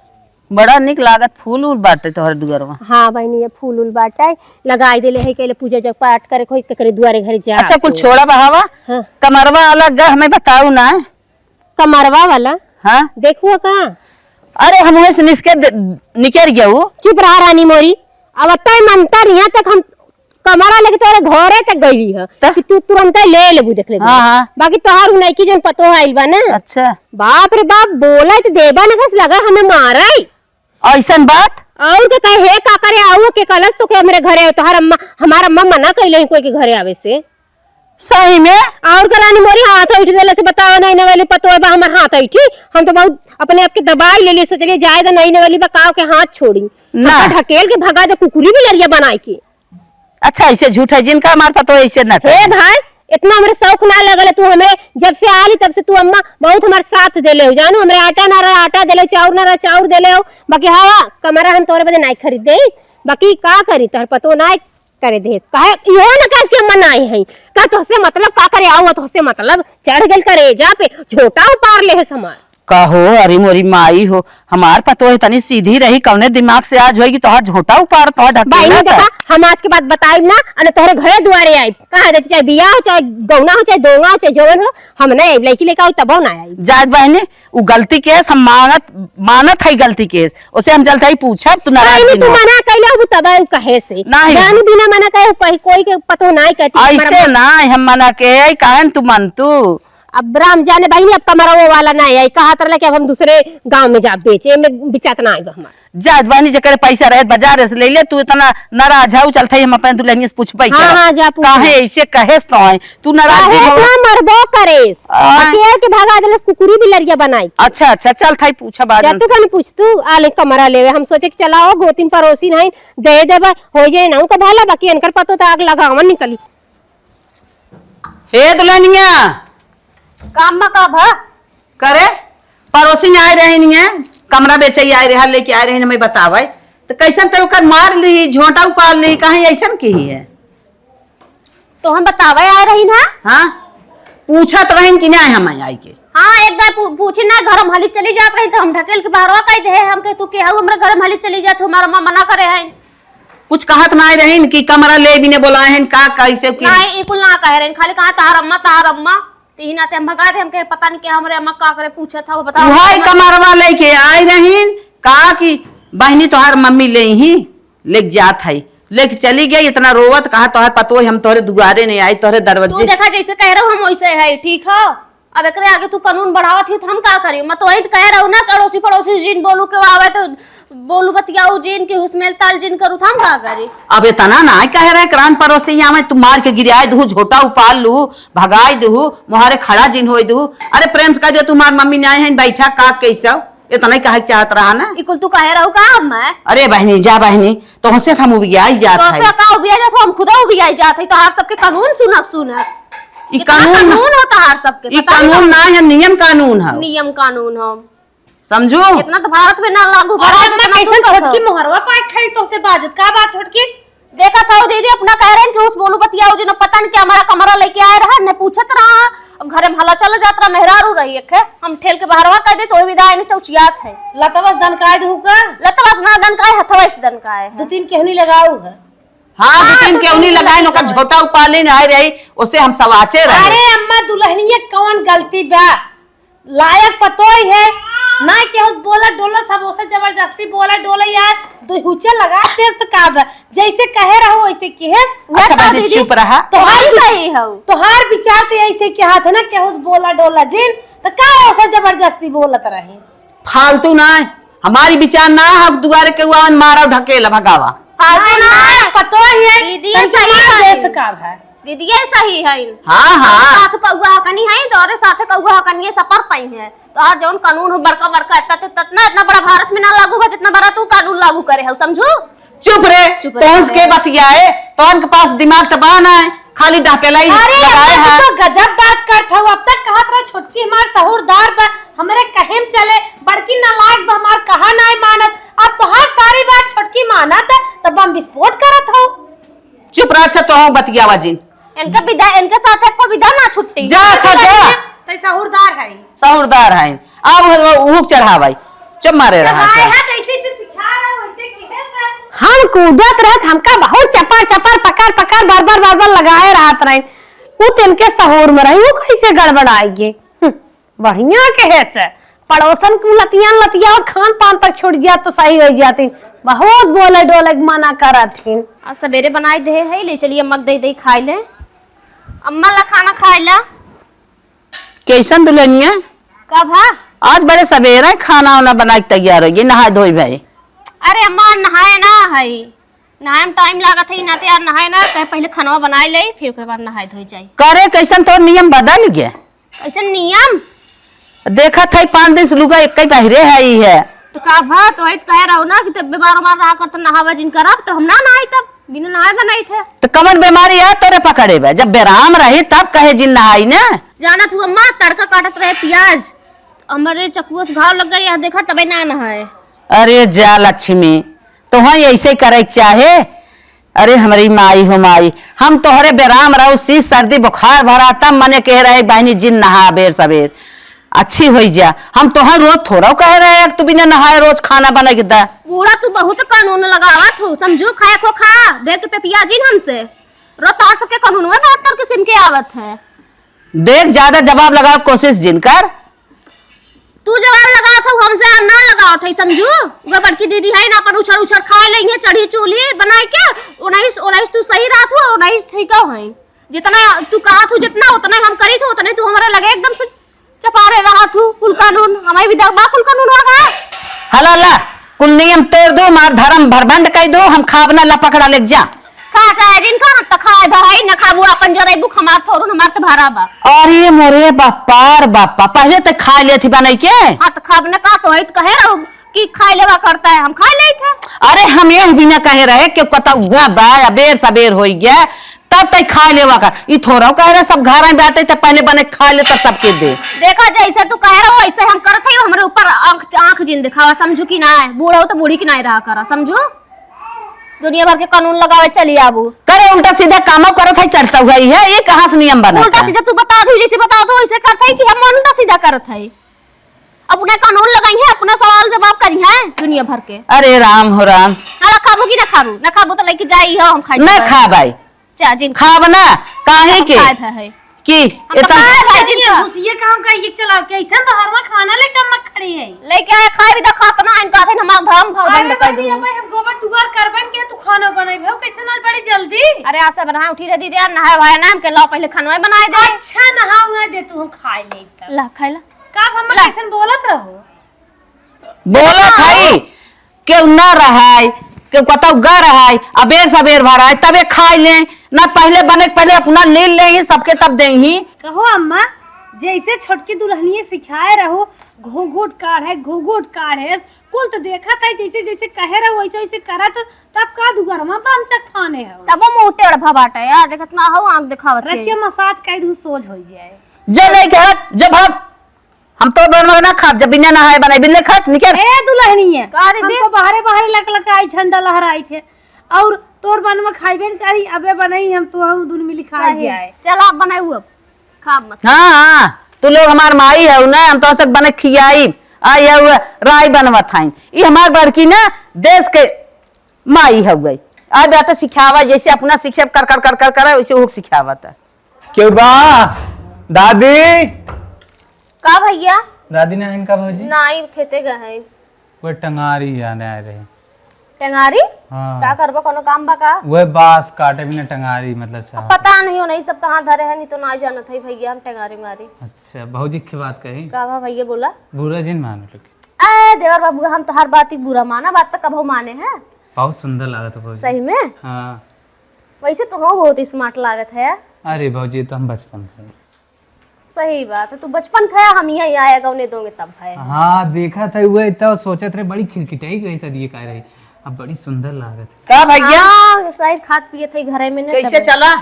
बड़ा निक लागत, फूल उल बाटे तोहर दुअरवा। हाँ बहिनी, ये फूल उल बाटे, लगाई देले है, कहले पूजा जब पाठ करे कोई केकरे दुआरे घरे जा अच्छा, कुल के। छोड़ा बहावा। हाँ। कमरवा अलग गा, हमें बताऊ ना। कमरवा वाला? हाँ। देखुआ का? अरे, हम वहीं से निसके दे-, निकर गया वो। चुप रहा रानी मोरी, अब तय मंतर यहाँ तक हम कमरा लेके तोरे घरे तक गई है त? कि तू तुरंते ले लेबू, देख ले। हाँ, हाँ। बाकी तोहार उ नइकी जौन पतोह आइल बा ना। अच्छा। बाप रे बाप, बोला तो देबा न कस लगा हमें मारे। ऐसन बात? और के कहे, "हे का करे आऊ के कलस तो के हमरे घरे, तोहार अम्मा, हमार अम्मा मना कइले ही कोई के घरे आवे से।" सही में? और का रानी मोरी हाथ उठ देले से बताओ, नहीं नवेली पतोह बा हमार हाथ उठी। हम तो बहुत अपने आप के दबाई ले लिए, सोचले जाए दे नहीं नवेली बा, काव के हाथ छोड़ी। ना। हमका ढकेल के भगा दे कुकुरी बिलरिया बनाई के। अच्छा, ऐसे झूठ है, जिनका हमार पतोह ऐसे ना हे करे। भाई, इतना हमरे शौक ना लगल है, तू हमरे जब से आली तब से तू अम्मा बहुत हमार साथ देले हो, जानू, हमरे आटा ना रहा, आटा देले, चाउर ना रहा, चाउर देले हो, बाकी हवा कमरा हम तोरे बदे नाई खरीद दे, बाकी का करी, तोहर पतोह नाई करे देस, काहे इहो ना कस के अम्मा नाई है, का तोहसे मतलब का करे, आओ तोहसे मतलब, चढ़ गेल करेजा पे, झोटा उपार ले है हमार। का हो, अरे मोरी माई हो, हमार पतोह इतनी सीधी रही, कौने दिमाग से आज होई कि तोहार झोटा उपार, तोहार बहिनी ढकेला देखा, हम आज के बाद बताइब ना, अने तोहरे घरे दुआरे आइब। कहाँ देती, चाहे बियाह हो, चाहे गौना हो, चाहे दोंगा हो, चाहे जवन हो, हम नहीं आइब। लड़की लेके आऊ तबो ना आइब। जात बहिनी, उ गलती के हम मानत, मानत है गलती के, उसे हम चलते ही पूछब, तू नाराज बहिनी, जिन तू हो। मना कैले हो तब उ कहे से। नहीं। जानी बिना मना कहे कोई, कोई के पतोह नहीं कहती, ऐसे हमारा ना, हम मना के, काहे न तू मन तू? अब राम जाने बहिनी, अब कमरवो वाला ना आई, कहत रहले कि अब हम दूसरे गांव में जाब बेचे, एमे बिचात ना आइब हमार। जा बहिनी, जेकरे पैसा रहे बाजार से ले ले, तू इतना नाराज है, चलते ही हम अपने दुल्हनिया से पूछबे हाँ, करब। हाँ, जा पूछ काहे ले। ऐसे कहेस तो है, तू नाराज काहे जिन हो। ना मरबो करेस। आय। बाकी है कि भगा देले कुकुरी बिलरिया बनाई। अच्छा, अच्छा, चल थाई पूछा बाद जा तू उनसे। कने पूछ तू, आले कमरा लेवे, हम सोचे कि चला हो, गोतिन पड़ोसी नहीं, दे देबा, हो जाए ना उनका भला, बाकी इनकर पतोह तो आग लगावन निकली। हे दुल्हनिया। काम में का भा? करे, पड़ोसी में आए रहे नहीं है, कमरा बेचे आए रहे, लेके आए रहे, हमें बतावे। तो कैसन तो ओकर मार ली, झोंटा उपार ली, कहीं ऐसन की है? तो हम बतावे आए रही ना। हाँ? पूछत रही कि नहीं हम आई के? हाँ, एक बार पू-, पूछी ना, घर में हली चली जात रही तो हम ढकेल के बाहरवा कह दे, हम कहे, "तू के हऊ, हमरा घर में हली चली जात, हमारा माँ मना करे है।" कुछ कहत ना रहीन कि कमरा ले बिने बोलाए हैं, का, कैसे, की? नहीं, ई कुल ना कहे रहीन, खाली कहा, "तार अम्मा, तार अम्मा।" तीन आते हम भगा दे, हम कहे, "पता नहीं क्या हमरे अम्मा का करे, पूछत हऊ, बताओ।" वही कमरवा लेके आए रहीन, कहा कि बहिनी तोहार मम्मी ले ही, लेके जात है, लेके चली गई, इतना रोवत, कहा, "तोहार पतोह, हम तोहरे दुआरे नहीं आई, तोहरे तू दरवाजे।" देखा, जैसे कह रहे हो, हम वैसे है, ठीक हो? अब एकरे आगे तू कानून बढ़ावत ही तो हम का करी? मैं तो वही तो कह रहू ना, अड़ोसी पड़ोसी जिन बोलू के आवे तो बोलू बतियाऊ जिन के हुसमेल ताल जिन करू, तो हम का करी? अब इतना ना कह रहे, करान पड़ोसी आवे, तू मार के गिराए दू, झोटा उपाल लू, भगाए दू, मोहारे खड़ा जिन होए दू। अरे प्रेम से कह दो, तुम्हार मम्मी नहीं है, बैठा का कैसे? इतना ही कहे के चाहत रहा ना। ई कुल तू कहे रहू का अम्मा? अरे बहिनी, जा बहिनी, तोहसे हम उबियाई जात तो है। से का उबियाई जात हो? हम खुदा उबियाई जात है, तोहार सबके कानून सुना, सुना। ई कितना कानून, कानून हो तोहार सबके, ई पता नहीं कानून ना। ना है, नियम कानून है। नियम कानून हो। समझू? इतना तो भारत में ना लागू, अरे भारत अम्मा, इतना कैसे तुम करत हो। छोटकी मोहरवा पाए खड़ी तोहसे बाजत, का बात छोटकी? देखत हऊ दीदी, अपना कह रहे हैं कि उस बोलू बतियाऊ जी ने पता नहीं क्या हमारा कमरा लेके आए रहा, ने पूछत रहा, घरे में हला चल जात रहा, मेहरारू रही एक है, हम ठेल के बाहरवा कह दे तो वही विदा आइने चौचियात है। लतवा से दनकाए दू का? लतवा से ना दनकाए, हथवा से दनकाए है। दो तीन केहनी लगाऊ है। हाँ, दो हाँ, तीन दो केहनी तीन लगाए, केहनी ओकर लगाए। झोटा उपाले ना आए रही, उसे हम सवाचे रहे। अरे अम्मा, दुल्हनिया कौन गलती बा? लायक पतोय है, ना केहू बोला डोला, सब ओसे जबरदस्ती बोला डोला यार, दो हुचे लगा देस त का बा? जैसे कहे रहू वैसे किहेस। अच्छा ना बहिनी, दीदी, चुप रहा। तोहार वही बि-, सही हऊ। तोहार विचार त ऐसे के हाथ है ना, केहू बोला डोला जिन, त का ओसे जबरदस्ती बोलत रही? फालतू ना, हमारी विचार ना, हम दुआरे के हुआ मारा ढकेला भगावा। फालतू ना, ना, पतोय है, दीदी, तन सही मार है। देत का बा? दीदिये सही हईन। हाँ, हाँ। साथ कौआ हकनी हईन, तोरे साथ कौआ हकनिये सपर पई हैं। तोहार जौन कानून हो बड़का बड़का, इतना, इतना, इतना बड़ा भारत में ना लागू बा, जितना बड़ा तू कानून लागू करे हो, समझू? चुप रे, चुप रे। तोहन के बतियाए, तोहन के पास दिमाग त बा ना, खाली ढकेलाई अरे, लगाए अम्मा, है। तू तो गजब बात करत हो। अब तक कहत रहो छोटकी हमार सहूरदार बा, हमरे कहे में चले, बड़की नालायक बा, हमार कहा नाय मानत। अब तोहार सारी बात छोटकी मानत, त बम विस्फोट करत हो। चुप रह, अच्छा, तोहू बतियावा जिन। इनका विदा, इनके साथ एको विदा ना छुट्टी। जा, अच्छा, जा। तै सहूरदार है। सहूरदार है। आ, उह, उहुक चढ़ावाई। चुप मारे रहा चढ़ाए है। है, कैसे से सिखा रहा है, वैसे किहे से। हम कूदत रहत, हमका बहुत चपर चपर, पकड़ पकड़, बर बर बर बर लगाए रहत रही। उ तिनके सहूर में रही, उ कैसे गड़बड़ाई गे? हम्म, बढ़िया किहे से। पड़ोसन के लतियान लतिया और खान पान तक छूट जात तो सही हो जाती। बहुत बोले डोले के मना करत ही। आज सबेरे बनाए दे है, ले चलिए अम्मा के दे दे खाए ले। अम्मा ला खाना खाए ला। कैसन दुल्हनिया? का भा? आज बड़े सबेरे खाना वाना बना के तैयार हो गई, नहाए धोए भाई। अरे अम्मा, नहाए ना है, नहाए में टाइम लागत है, ना तैयार नहाए ना, कहे पहले खाना बनाए ले, फिर ओकर बाद नहाए धोए जाई। करे कैसन तोर नियम बदल गया? कैसन नियम? देखत है पाँच दिन से लुगा एक ही पहिरे है, ई है। तो का भा, तो वही तो कहे रहो ना कि तब बीमार उमार रहा कर तो नहावा जिन करब, तो हम ना नहाई तब। बिना नहाए बनाई थे। तो कवन बीमारी है तोरे पकड़े बा? जब बेराम रही तब कहे जिन नहाई ना। जानत हूँ अम्मा, तड़का काटत रहे प्याज, हमरे चकुआ से घाव लग गए, यहाँ देखा तबे ना नहाए। अरे जा लक्ष्मी, तोहई ऐसे करे के चाहे। अरे हमरी माई हो माई, हम तोहरे बेराम रहो, सी सर्दी बुखार भरा, तब मने कह रहे बहनी जिन नहा बेर सबेर। अच्छी होई जा। हम तोहर रोज थोड़ा कह रहे हैं कि तू बिना नहाए रोज खाना बना के दा। बूढ़ा, तू बहुत कानून लगावत हो, समझू, खाए को खा, देर के पे पिया जिन हमसे। रोज तोहर सबके कानून में बहत्तर किस्म के आवत है। देख, ज्यादा जवाब लगावे कोशिश जिन कर। तू जवाब लगावत हो, हमसे ना लगावत है, समझू। वो बड़की दीदी है ना, अपन उछड़ उछड़ खाए लेंगे, चढ़ी चूल्ही बनाए के, उन्नीस, उन्नीस तू सही रहत हो, उन्नीस ठीक है। जितना तू कहत हो, जितना, उतना हम करी थे, उतने तू हमारे लगे एकदम से चपारे रहा तू। कुल कानून हमारे भी दबा, कुल कानून आ गया। हला ला, कुल नियम तोड़ दो, मार धर्म भरबंड कह दो, हम खाब ना, ला पकड़ा ले जा। खा चाहे जिन खा, न त खाए भाई, न खाबू अपन जरे बुक हमार थोड़ू, हमार त भरा बा। अरे मोरे बापा रे बापा, पहले तो खा लेती बनाई के। हाँ, तो खाब न का, तो है तो कहे रहो कि खाए लेवा करता है, हम खा लेते। अरे हम ये बिना कहे रहे कि कतौआ बा, अबेर सबेर होई गया, तब तक खा लेवा कर। ई थोड़ा कह रहे सब घर में बैठे थे, पहले बने खा ले तब सबके दे। देखा, जैसे तू कह रहा हो, वैसे हम करत है, हमरे ऊपर आँख, आँख जिन दिखावा, समझू कि ना? बूढ़ा हो तो बूढ़ी की ना रहा करा, समझू? दुनिया भर के कानून लगावे चली आबू। करे उल्टा सीधा कामो करत है, चढ़ता हुआ ही है, ये कहाँ से नियम बना उल्टा था? सीधा तू बता दू, जैसे बता दो वैसे करत है कि हम उल्टा सीधा करत है। अपने कानून लगाई है, अपना सवाल जवाब करी है दुनिया भर के। अरे राम हो राम। हाँ, खाबू कि ना खाबू? ना खाबू तो लेके जाई हो, हम खाई ना जाई। खा भाई। जा, जिन खाब ना, काहे हम के? खाए भे है। कि हम तो इतना खाए भे, जिन ये खा। घुसिए काम का ये चला के ऐसा बहरवा खाना लेके हम खड़ी है। लेके आए, खाए भी तो खात ना, इनका थे हमारा धर्म भर अरे बंद कर भाई, दूँ। अब हम गोबर दुआर करबन के तू खाना बनाई भे, कैसे ना बड़ी जल्दी? अरे, आज से बना उठी रह दीदी, नहाए भाई ना, हमके लाओ पहले खाना बनाए दे। अच्छा, नहा हुआ दे तू, हम खाए ले तब। ला, खाए ला। का हम ला। कैसन बोलत रहो? बोलत हाँ। है, केहू ना रहाय, केहू कतौ गा रहाय, अबेर सबेर भराय, तबे खाए ले, ना पहले बने, पहले अपना ले ले ही, सबके तब दे ही। कहो अम्मा, जैसे छोटकी दुल्हनिया सिखाए रहो, घूंघूट काढ़े, घूंघूट काढ़े, कुल तो देखत है, जैसे, जैसे कहे रहो, वैसे, वैसे करत, तब का दुगरमा बामचा खाने हो? तब वो मुंह टेढ़ भा बाटे, यार, देखत ना हो, आँख देखावत रच है। के मसाज कर दू, सोझ हो जाए। जे नहीं कहत, जब हम हम तो बनवा ना खाब, जब बिना नहाए बनाए, बिल्ले खट, निकल। ए दुल्हनिया, का दीदी? हम तो बाहरे बाहरे लक लक आई, झंडा लहराई थे, और तोर बनवा खाइबे न करी, अबे बनाई हम तो, हम दुन मिली खाई सही। जाए। चल आप बनाऊ अब, खाब मस्त। हाँ, हाँ, तू लोग हमार माई है ना, हम तो सब बने खियाई। आ ये हुआ राई बनवा थाई, ये हमार बड़की ना देश के माई हो गई। आ बेटा सिखावा, जैसे अपना शिक्षक कर कर कर कर करे, वैसे वो सिखावत है। केहू बा? दादी? का भैया? दादी ना इनका भौजी? नाई खेते गए हैं। वो टंगारी आने आए रहे। टंगारी? हाँ। का करबो, कोनो काम बा का? वो बांस काटे बिना टंगारी, मतलब, अब चाहत पता नहीं हो, नहीं सब कहाँ धरे हैं, नहीं तो ना जानत है भैया हम टंगारी उंगारी। अच्छा, भौजी की बात कही। का बा भैया, बोला। बुरा जिन मानो लोग। ए देवर बाबू, हम तो हर बात ही बुरा माना, बात तो कबो माने हैं। बहुत सुंदर लागत है भौजी। सही में? हाँ। वैसे तो हो बहुत smart लागत है। अरे भौजी, ये तो हम बचपन से। सही बात है, तू बचपन खाया, हम यहाँ आया गौने दोगे तब है। हाँ, देखा था वही तो सोचत रहे, बड़ी खिरकिटाई कैसा दिए का रही, अब बड़ी सुंदर लागत है। का भैया? हाँ, शायद खात पिए थे घरे में ने कैसे तब। चला?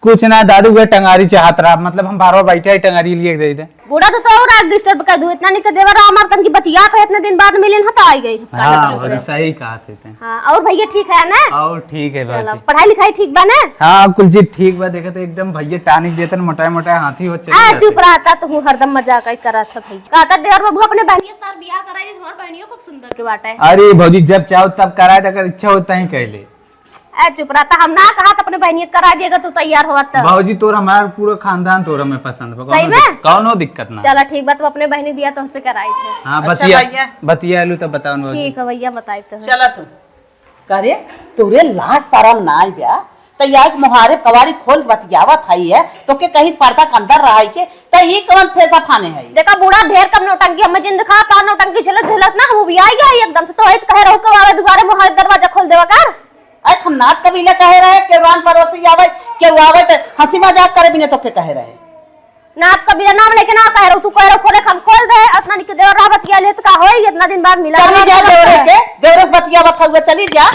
कुछ ना दादू, उहे टंगारी चाहत रहा, मतलब हम बार बार बैठे ही टंगारी लिए दे दे। बूढ़ा तो, तो और आग disturb कर दू, इतना निक देवर रहा हमार, तन की बतियात है, इतने दिन बाद मिलिन ह तो आई गई। हाँ, भौजी, सही कहा थे। हाँ, और भैया ठीक है ना? और ठीक है चलो, भौजी। पढ़ाई लिखाई ठीक बा ना? हाँ, कुल चीज ठीक बा। देखे तो एकदम भैया tonic देतन, मोटाए मोटाए हाथी हो चले आ, जाते। चुप रहता तू, हरदम मजाक ही करत है भैया। कहता देवर बाबू अपने बहनिया से तार बियाह कराई, हमार बहनियों खूब सुंदर के बाटे। अरे भौजी, जब चाहो तब कराए, अगर इच्छा हो तहीं कह ले। ए, चुप रहता, हम ना कहा त अपने बहनिया करा दिए अगर तू तैयार होत त। भौजी, तोर हमार पूरा खानदान तोर हमें पसंद बा। सही कौनो में? दिक-, कौनो दिक्कत ना। चला ठीक बा, तू अपने बहनी बियाह तोहसे कराई थे। हाँ, अच्छा बतिया, भैया। बतिया लू तब बताओ न भौजी। ठीक है भैया, बताई तो है। चला तू। करे, तोरे लाज शरम ना आई बा? त या एक मोहारे कवारी खोल बतियावत हई है, तोके कहीं पर्दा के अंदर रहाई के, त ई कवन फेसा फाने है? देखा बूढ़ा, ढेर कम नौटंकी, हमें जिन दिखा, का नौटंकी झेलत झेलत ना, हम उबियाई गए एकदम से। तो है त कहे रहो, कब आवे दुआरे मोहारे दरवाजा खोल देवा कर। अरे हम नात कबीला कहे रहे, केहू आन पड़ोसी आवे, केहू आवे त हंसी मजाक करे बिना तोके कहे रहे। नात कबीला नाम लेके ना कहे रहो, तू कहे रहो खोले हम खोल दे, अतना निक देवर रहा बतिया लेत का होई, इतना दिन बाद मिला चली रहा जा बतिया देवरे है। के, देवरे से बतियावत हुए, चली जा।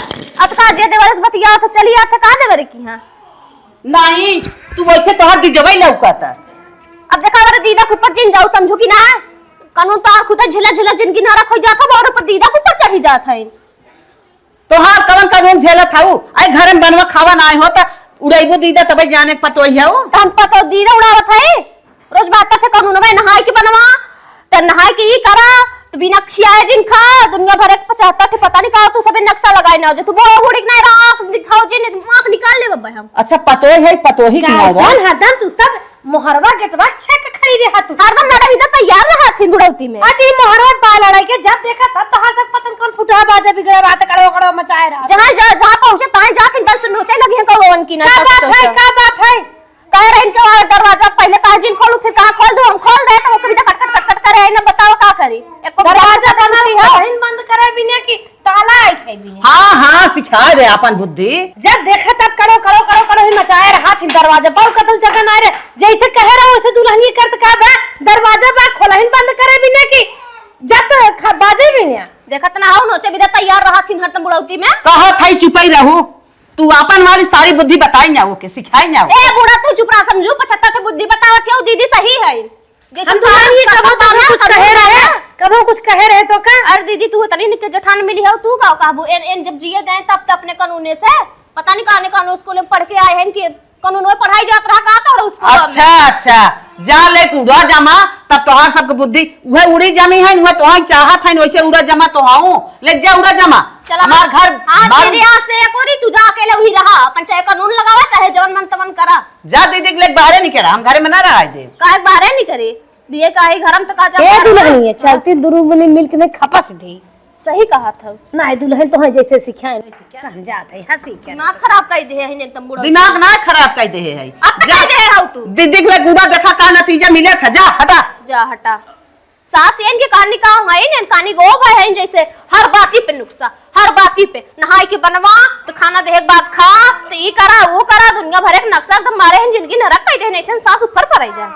अब का जे देवरे से बतिया तो चली जात का देवरे की हाँ? नहीं, तू वैसे तोहर दीदवई लौकत। अब देखा अगर दीदा के ऊपर जिन जाऊ समझू कि ना, कानून तो आर खुद झिला झिला जिंदगी ना रखो जात हो, और ऊपर दीदा के ऊपर चढ़ी जात है। तोहार कवन कानून झेलत हऊ? आई घर में बनवा खावा ना आए हो त उड़ैबो दीदा तबे जाने के पतोही हऊ। त हम पतो दीदा उड़ावत हई। रोज बात करते कानून में नहाए के बनवा, त नहाए के ई करा, त बिना खियाए जिन खा, दुनिया भर एक पचहत्तर ठे पता नहीं का तू सबे नक्शा लगाए ना हो जे तू बूढ़ा बूढ़ी के नहीं रहा, आँख दिखाओ जिन, आँख निकाल ले बब्बे हम। अच्छा पतोही है, पतोही के नाव बा? कैसन हरदम तू सब मोहरवा गेटवा छेक खड़ी रहा तू। हरदम मैडम इधर तैयार रहा थी बुढ़ौती में। अति मोहरवा पा लड़ाई के जब देखा तब तोहार सब पतन कौन फुटहा बाजा बिगड़ा बात कड़ो कड़ो मचाए रहा। जहाँ जा, जहाँ पहुँचे तहाँ जा थी बस नोचे लगी हैं कौन की ना का बात है, का बात है? कह रहे इनके वहाँ दरवाजा पहले कहा जिन खोलू फिर कहाँ खोल दो हम खोल दे तो कभी कट कट कट कट करे ना बताओ का करी। एको दरवाजा बंद करे बिना की ताला आई थे भी। हाँ, हाँ, सिखा दे अपन बुद्धि। जब देखे तब कड़ो, कड़ो, कड़ो, कड़ो ही मचाए रहा थी दरवाजा पर, कतौ जगह ना रहे। जैसे कहे रहो, वैसे दुल्हनिया करत का बा, दरवाजा बा, खोलहिन बंद करे बिना कि जब तो ख-, बाजे बिना। देखत ना हो, नोचे बिदा तैयार रहा थी हरदम बुढ़ौती में। कहा था चुपई रहू, तू अपन वाली सारी बुद्धि बताई ना ओके, सिखाई ना ओके। ए बूढ़ा, तू चुप रहा, समझू, पचहत्तर के बुद्धि बतावत हो, दीदी सही है। जैसे हम तो तोहार जानिए, कबो कबो तो ना कुछ कहे रहे, कबो कुछ कहे रहे तो का? अरे दीदी, तू इतनी निक जेठान मिली हो, तू का कहबू? एन, एन जब जिए गए तब तो अपने कानूने से, पता नहीं काने कानून स्कूल में पढ़ के आए हैं कि कानून में पढ़ाई जात रहा का तो स्कूल में। अच्छा, अच्छा, जा ले उड़ा जमा, तब तोहार सबके बुद्धि उहे उड़ी जमी है, उहे तोहार चाहत है, वैसे उड़ा जमा तो हाऊ, ले जा उड़ा जमा। चला हमार घर आज मार- तेरे आज से एक और ही तू जा अकेले वही रहा, अपन चाहे कानून लगावा, चाहे जवन मन तमन करा। जा दीदी के लेके बाहरे निकरा, हम घरे में ना रहा दे। काहे बाहरे निकरे? दिए काहे घर में तो का जा ए बाहर दुल्हनिया, ना? चलती दुनू मने मिल के नहीं खपस दे। सही कहा था। नहीं दुल्हन तो है जैसे सिखाए नहीं सिखा हम जात है, हाँ सिखा। दिमाग खराब कर दे है एकदम बुढ़ा। दिमाग ना खराब कर दे है। अब तो जा। कर दे है तू। दीदी के लेके उड़ा देखा का नतीजा मिले था, जा हटा। जा हटा। सास एन के कानी का है, एन कानी गो भाई है जैसे हर बाती पे नुक्सा, हर बाती पे नहाई के बनवा, तो खाना देहे के बाद खा, तो ई करा, वो करा, दुनिया भर एक नक्शा एकदम मारे हैं, जिंदगी नरक कई देहे, ऐसन सास ऊपर पड़े जा।